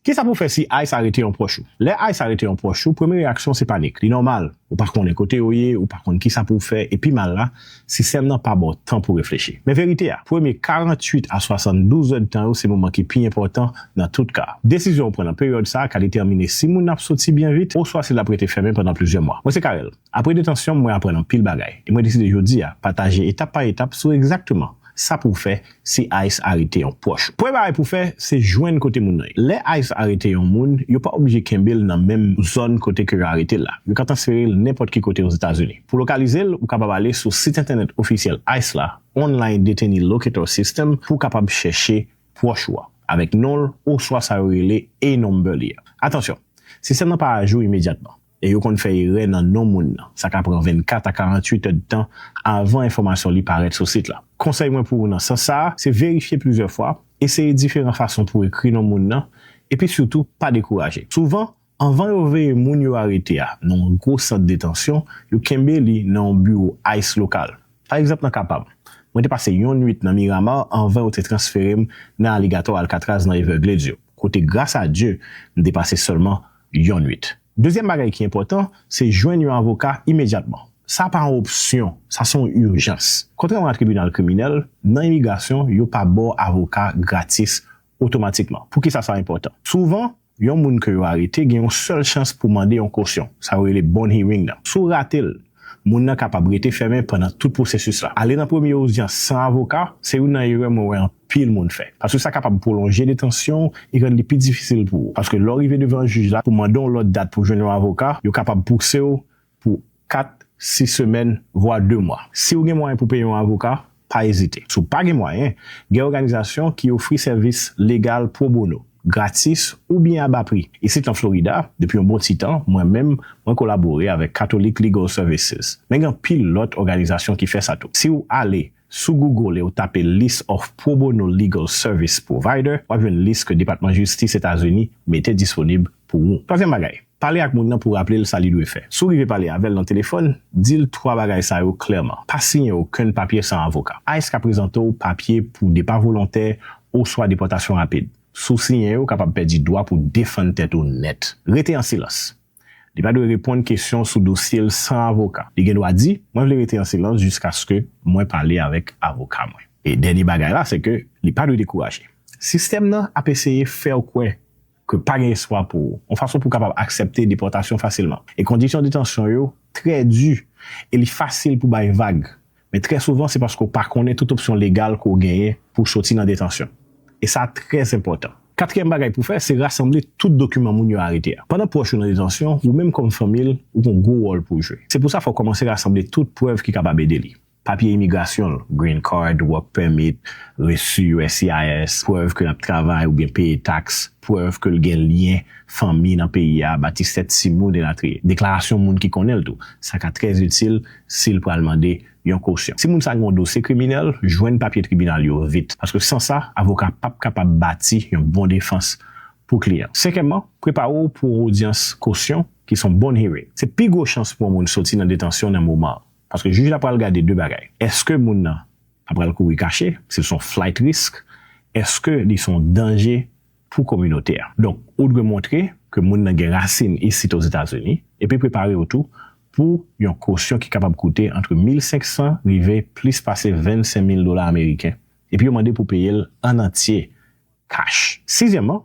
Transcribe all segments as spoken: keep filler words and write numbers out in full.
Kisa pou w fè si ICE arete yon pwòch ou? Lè ICE arete yon pwòch ou, premye reyaksyon se panik. Li nòmal. Ou pa konnen kote yo ye, ou pa konn kisa pou w fè, e pi mal la, sistèm nan pa ba w tan pou w reflechi. Men verite a, premye karannwit a swasanndouz èdtan yo se moman ki pi enpòtan nan tout ka. Desizyon w pran nan peryòd sa a ka detèmine si moun nan ap soti byen vit, oswa si l ap rete fèmen pandan plizyè mwa. Mwen se Carel. Apre detansyon, mwen aprann anpil bagay, e mwen deside jodi a pataje etap pa etap sou egzakteman sa pou w fè si ICE arete yon pwòch ou. Premye bagay pou w fè, se jwenn kote moun nan ye. Lè ICE arete yon moun, yo pa oblije kenbe l nan menm zòn kote ke yo arete l la. Yo ka transfere l nenpòt ki kote Ozetazini. Pou lokalize l, ou kapab ale sou sit entènèt ofisyèl ICE la, Online Detainee Locator System, pou w kapab chèche pwòch ou a, avèk non l oswa sa yo rele A number li a. Atansyon, sistèm nan pa ajou imedyatman, e yo konn fè erè nan non moun nan. Sa ka pran vennkat a karannwit èdtan avan enfòmasyon li parèt sou sit la. Konsèy mwen pou ou nan sans sa a, se verifye plizyè fwa, eseye diferan fason pou w ekri non moun nan, epi sitou pa dekouraje. Souvan, anvan yo voye moun yo arete a nan yon gwo sant detansyon, yo kenbe li nan yon biwo ICE lokal. Pa egzanp, nan ka pa m, mwen te pase yon nwit nan Miramar anvan yo te transfere m nan Aligator Alcatraz nan Everglades yo, kote, gras a Dye, m te pase sèlman yon nwit. Dezyèm bagay ki enpòtan, se jwenn yon avoka imedyatman. Sa pa yon opsyon, sa se yon ijans. Kontrèman a tribinal kriminèl, nan imigrasyon, yo pa ba w avoka gratis otomatikman. Poukisa sa enpòtan? Souvan, yon moun ke yo arete gen yon sèl chans pou mande yon kosyon, sa yo rele bond hearing nan. Si w rate l, moun nan kapab rete fèmen pandan tout pwosesis la. Ale nan premye odyans san avoka, se youn nan erè mwen wè anpil moun fè. Paske sa kapab pwolonje detansyon w e rann li pi difisil pou ou. Paske lè w rive devan jij la pou mande yon lòt dat pou jwenn yon avoka, yo kapab pouse w pou kat, sis semèn, vwa de mwa. Si w gen mwayen pou peye yon avoka, pa ezite. Si w pa gen mwayen, gen òganizasyon ki ofri sèvis legal pro bono, gratis oubyen a ba pri. Isit nan Florida, depi yon bon ti tan, mwen menm, mwen kolabore avèk Catholic Legal Services. Men gen anpil lòt òganizasyon ki fè sa tou. Si w ale sou Google e w tape List of Pro Bono Legal Service Provider, w ap jwenn lis ke Depatman Jistis Etazini mete disponib pou ou. Twazyèm bagay, pale ak moun nan pou w raple l sa li dwe fè. Si w rive pale avè l nan telefòn, di l twa bagay sa yo klèman. Pa siyen okenn papye san avoka. ICE ka prezante w papye pou depa volontè oswa depòtasyon rapid. Si w siyen yo, w kapab pèdi dwa pou w defann tèt ou nèt. Rete an silans. Li pa dwe reponn kesyon sou dosye l san avoka. Li gen dwa di, "Mwen vle rete an silans jiskaske mwen pale avèk avoka mwen." E dènye bagay la, se ke li pa dwe dekouraje. Sistèm nan ap eseye fè w kwè ke pa gen espwa pou ou, yon fason pou w kapab aksepte depòtasyon fasilman. E kondisyon detansyon yo trè di, e li fasil pou bay vag. Men trè souvan, se paske w pa konnen tout opsyon legal ke w genyen pou w soti nan detansyon. E sa trè enpòtan. Katriyèm bagay pou w fè, se rasanble tout dokiman moun yo arete a. Pandan pwòch ou nan detansyon, ou menm kòm fanmi l, ou gen yon gwo wòl pou w jwe. Se pou sa fò w kòmanse rasanble tout prèv ki kapab ede li. Papye imigrasyon l, green card, work permit, resi U S C I S, prèv ke l ap travay oubyen peye taks, prèv ke l gen lyen fanmi nan peyi a, batistè timoun elatriye. Deklarasyon moun ki konnen l tou. Sa ka trè itil si l pral mande yon kosyon. Si moun sa gen yon dosye kriminèl, jwenn papye tribinal yo vit. Paske san sa, avoka p ap kapab bati yon bon defans pou kliyan. Senkyèmman, prepare w pou yon odyans kosyon ki se yon bond hearing. Se pi gwo chans pou yon moun soti nan detansyon nan moman an. Paske jij la pral gade de bagay. Èske moun nan pa pral kouri kache, si l se yon flight risk, èske li se yon danje pou kominote a? Donk, ou dwe montre ke moun nan gen rasin isit Ozetazini, epi prepare w tou pou yon kosyon ki kapab koute ant mil senk san rive plis pase vennsenk mil dola ameriken, epi yo mande pou w peye l an antye, cash. Sizyèmman,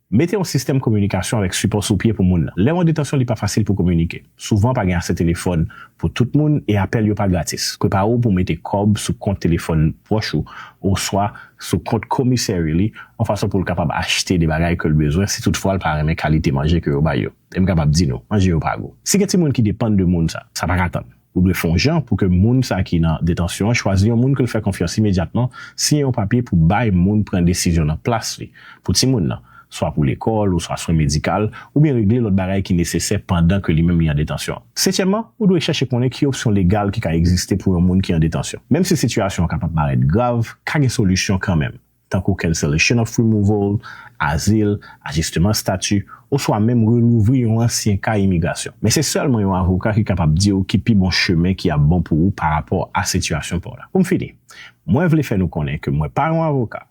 mete yon sistèm kominikasyon avèk sipò sou pye pou moun nan. Lè w an detansyon, li pa fasil pou kominike. Souvan, pa gen ase telefòn pou tout moun e apèl yo pa gratis. Prepare w pou w mete kòb sou kont telefòn pwòch ou oswa sou kont commissary li, yon fason pou l kapab achte de bagay ke l bezwen, si toutfwa l pa renmen kalite manje ke yo bay yo. E m kapab di nou, manje yo pa gou. Si gen timoun ki depann de moun sa, sa pa ka tann. Ou dwe fè yon jan pou ke moun sa ki nan detansyon an chwazi yon moun ke l fè konfyans imedyatman, siyen yon papye pou bay moun pran desizyon nan plas li, pou timoun nan, swa pou lekòl, oswa swen medikal, oubyen regle lòt bagay ki nesesè pandan ke li menm li an detansyon an. Setyèmman, ou dwe chèche konnen ki opsyon legal ki ka egziste pou yon moun ki an detansyon. Menm si sitiyasyon an kapab parèt grav, ka gen solisyon kanmenm, tankou cancellation of removal, azil, ajisteman estati, oswa menm relouvri yon ansyen ka imigrasyon. Men se sèlman yon avoka ki kapab di w ki pi bon chemen ki ap bon pou ou pa rapò a sitiyasyon pa w la. Pou m fini, mwen vle fè nou konnen ke mwen pa yon avoka,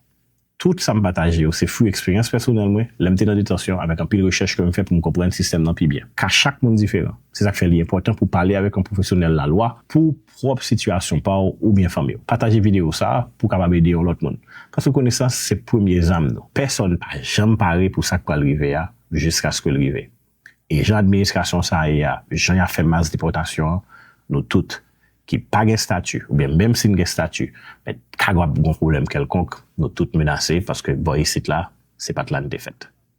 Tout sa m pataje yo se free experience pèsonèl mwen, lè m te nan detansyon, avèk anpil rechèch ke m fè pou m konprann sistèm nan pi byen. Ka chak moun diferan. Se sa k fè li enpòtan pou pale avèk yon pwofesyonèl lalwa pou pwòp sitiyasyon pa w oubyen fanmi w. Pataje videyo sa a pou w kapab ede yon lòt moun. Paske konesans se premye zam nou. Pèsonn pa janm pare pou sa k pral rive a jiskaske l rive. E jan administrasyon sa a ye a, jan y ap fè mas depòtasyon an, nou tout ki pa gen estati, oubyen menm si n gen estati, men kapab gen pwoblèm kèlkonk, nou tout menase paske bò isit la, se pa t la n te fèt.